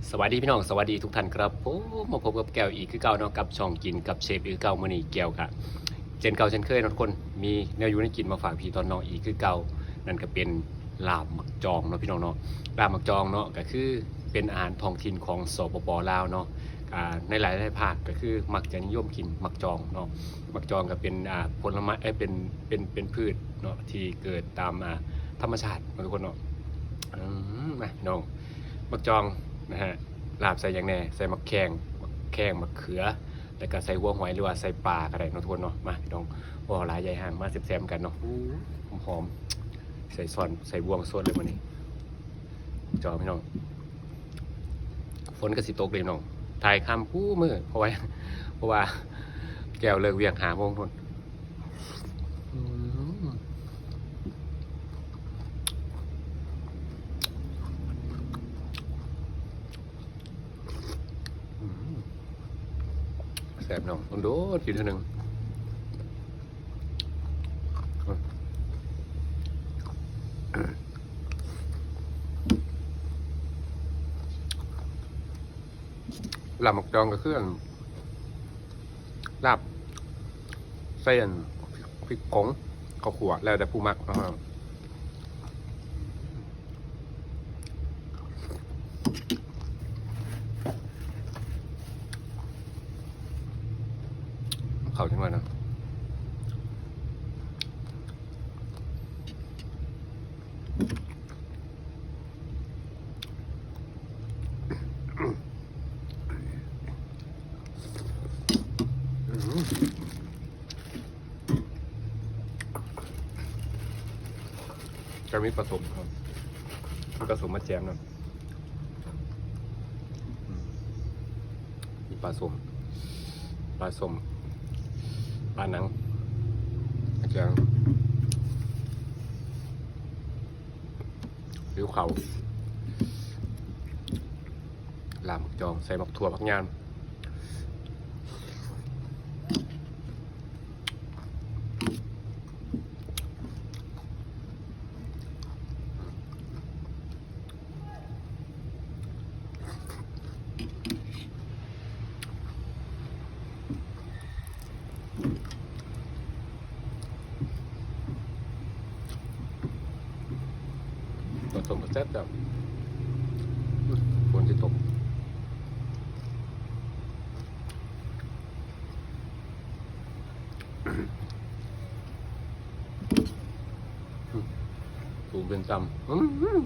ສະບາຍດີພີ່ນ້ອງ ສະບາຍດີທຸກທ່ານຄັບຜົມ. ມາພົບກັບແກ້ວອີກຄືເກົ່າເນາະ ກັບຊ່ອງກິນກັບເຊຟອີກຄືເກົ່າ. ມື້ນີ້ແກ້ວກະເຊັ່ນເກົ່າເຊັ່ນເຄີຍເນາະທຸກຄົນ ມີແນວຢູ່ແນວກິນມາຝາກພີ່ຕອນນ້ອງອີກຄືເກົ່າ. ນັ້ນກະເປັນລາບໝາກຈອງເນາະພີ່ນ້ອງເນາະ. ລາບໝາກຈອງເນາະ ກະຄືເປັນອາຫານທ້ອງຖິ່ນຂອງ ສປປ ລາວເນາະ. ອາ ໃນຫຼາຍໆພາກກະຄືມັກຈະນິຍົມກິນໝາກຈອງເນາະ. ໝາກຈອງກະເປັນ ອາ ຜົນລະໄມ້ ເອີ ເປັນ ເປັນ ເປັນພືດເນາະ ທີ່ເກີດຕາມ ອາ ທຳມະຊາດເນາະທຸກຄົນເນາະ. ອືມ ມາພີ່ນ້ອງ ໝາກຈອງນະຮະ ລາບໃສ່ຫຍັງແດ່? ໃສ່ໝາກແຂ້ງ ໝາກແຂ້ງ ໝາກເຂືອ ແລ້ວກະໃສ່ຫົວຫອຍ ຫຼືວ່າໃສ່ປາກະໄດ້ເນາະທຸກຄົນເນາະ. ມາພີ່ນ້ອງ ບໍ່ຫຼາຍໃຫຍ່ຫ່າງ ມາແຊບໆກັນເນາະ. ຫອມໆ ໃສ່ຊ້ອນ ໃສ່ບ່ວງສົດເລີຍມື້ນີ້ ຈອງພີ່ນ້ອງ. ຝົນກະຊິຕົກເດ້ພີ່ນ້ອງ ຖ່າຍຄ່ຳຄູ່ມື້ ເພາະວ່າ ເພາະວ່າແກ້ວເລີກວຽກຫ້າໂມງພຸ້ນ. ອືມ ອືມ ແຊບພີ່ນ້ອງ ໂດນໆກິນເທື່ອໜຶ່ງ. ລາບໝາກຈອງກະຄື ອັນ ລາບໃສ່ ອັນ ພິກ ພິກຜົງ ເຂົ້າຂົ້ວ ແລ້ວແຕ່ຜູ້ມັກເນາະ. ເຂົ້າຈັ່ງວ່ານະ ຈະມີປາສົ້ມເນາະ ມີປາສົ້ມມາແຈມນຳ. ອືມ ມີປາສົ້ມ ປາສົ້ມ ປາໜັງ ມາແຈມ ຫິວເຂົ້າ. ລາບໝາກຈອງ ໃສ່ໝາກຖົ່ວ ຜັກຫຍາມ. ປາສົ້ມກະແຊບໆ ຝົນຊິຕົກ. ສູງເປັນຕ່ຳ ອືມ.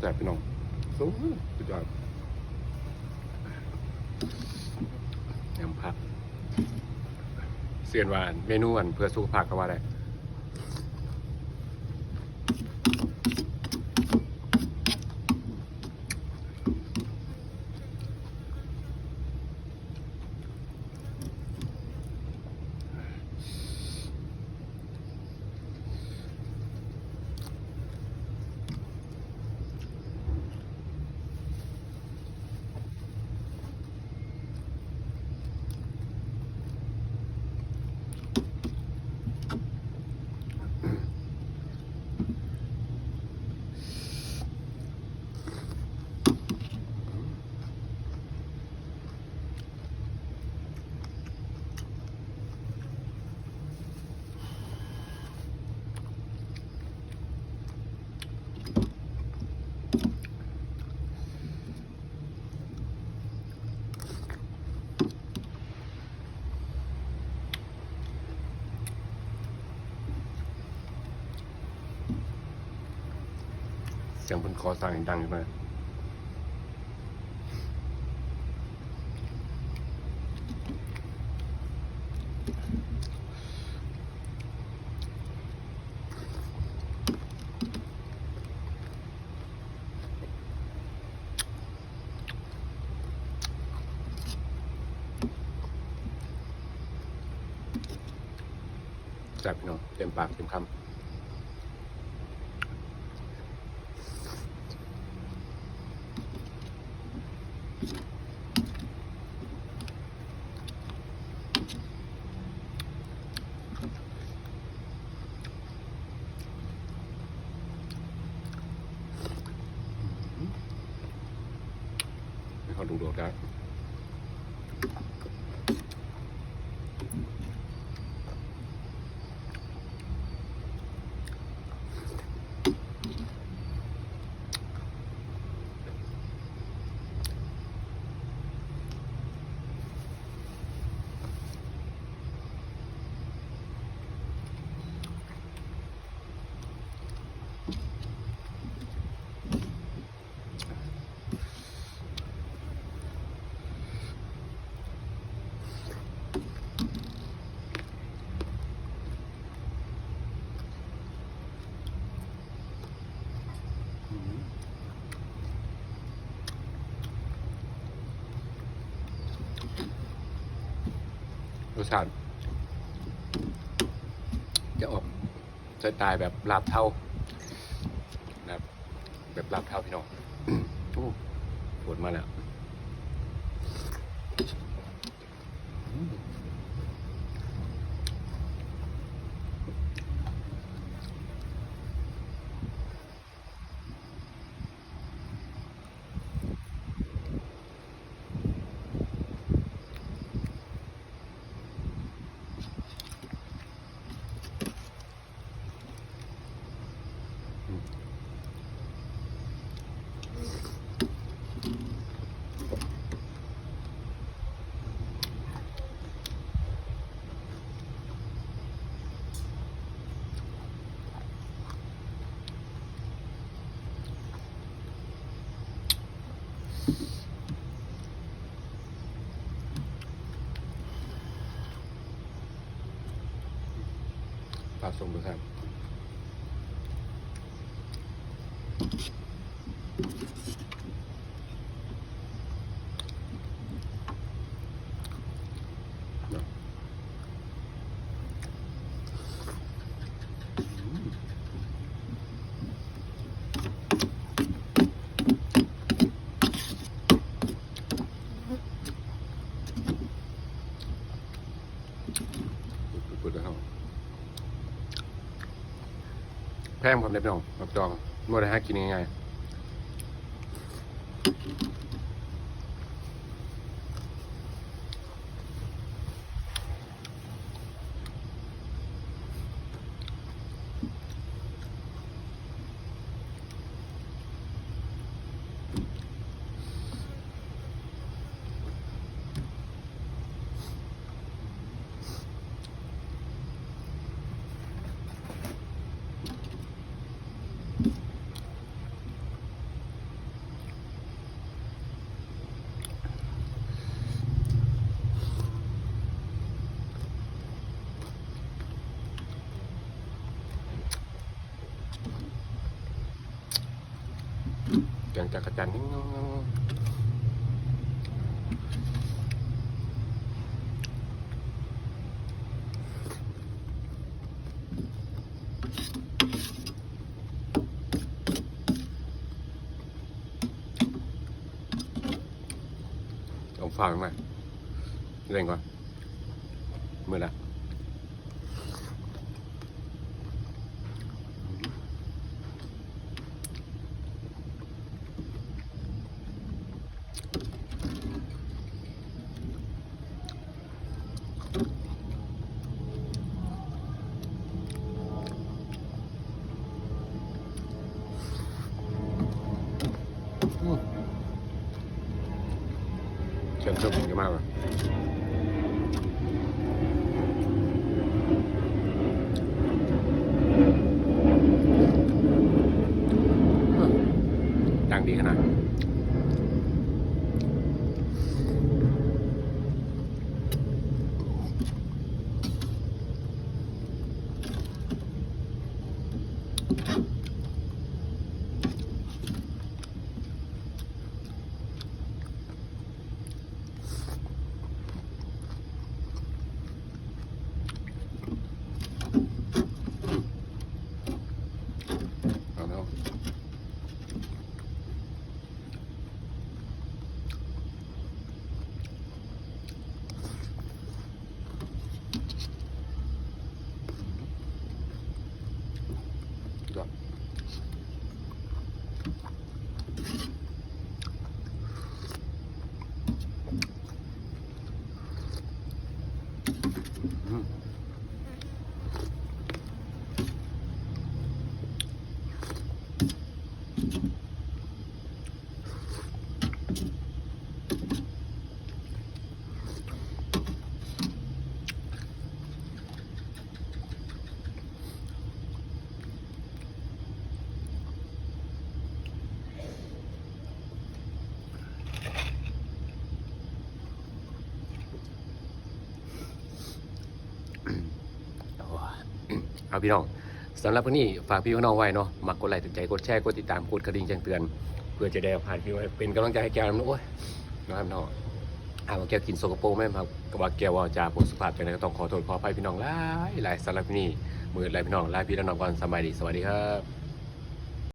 ແຊບພີ່ນ້ອງ ສຸດຍອດ ຍຳຜັກ ເອີ້ນວ່າເມນູ ອັນ ເພື່ອສຸຂະພາບກະວ່າໄດ້. ອື ຽງເພິ່ນຂໍສັ່ງໃຫ້ດັງຂຶ້ນມາ. ແຊບພີ່ນ້ອງ ເຕັມປາກເຕັມຄຳ. ໃຫ້ເຂົາດຸໂດດໄດ້ ລົດຊາດຈະອອກ ສະໄຕແບບລາບເທົາ ແບບ ແບບລາບເທົາພີ່ນ້ອງ. ໂອ້ ໂຫດມາແລ້ວ. ປາສົ້ມແຊບ. ແພງພ້ອມເດ້ພີ່ນ້ອງ ຜັກດອງ ບໍ່ໄດ້ຫາກິນງ່າຍໆ. ແກງຈັກກະຈັ່ນ ເອົາຝາກມາເລັ່ງກ່ອນ ມື້ລະ. ອືມ ແຊບສຸດ ເປັນກະມາວະ. ດີຂະໜາດ. ເອົາແລ້ວ ເອົາ ພີ່ນ້ອງ ສຳລັບມື້ນີ້ຝາກພີ່ນ້ອງໄວ້ເນາະ ມັກກົດໄລ້ຖືກໃຈ ກົດແຊ ກົດຕິດຕາມ ກົດກະດິ່ງແຈ້ງເຕືອນ ເພື່ອຈະໄດ້ພາພີ່ນ້ອງເປັນກຳລັງໃຈໃຫ້ແກ້ວນຳ. ໂອ້ຍ ເນາະ ເນາະ ຫາວ່າແກ້ວກິນສົກກະປົກແມ່ນ ຫາກວ່າແກ້ວເວົ້າຈາບໍ່ສຸພາບ ຈັ່ງໃດກໍຕ້ອງຂໍໂທດຂໍອະໄພພີ່ນ້ອງຫຼາຍໆ. ສຳລັບມື້ນີ້ມືດແລ້ວພີ່ນ້ອງ ລາພີ່ລານ້ອງກ່ອນ ສະບາຍດີ ສະຫວັດດີຄັບ.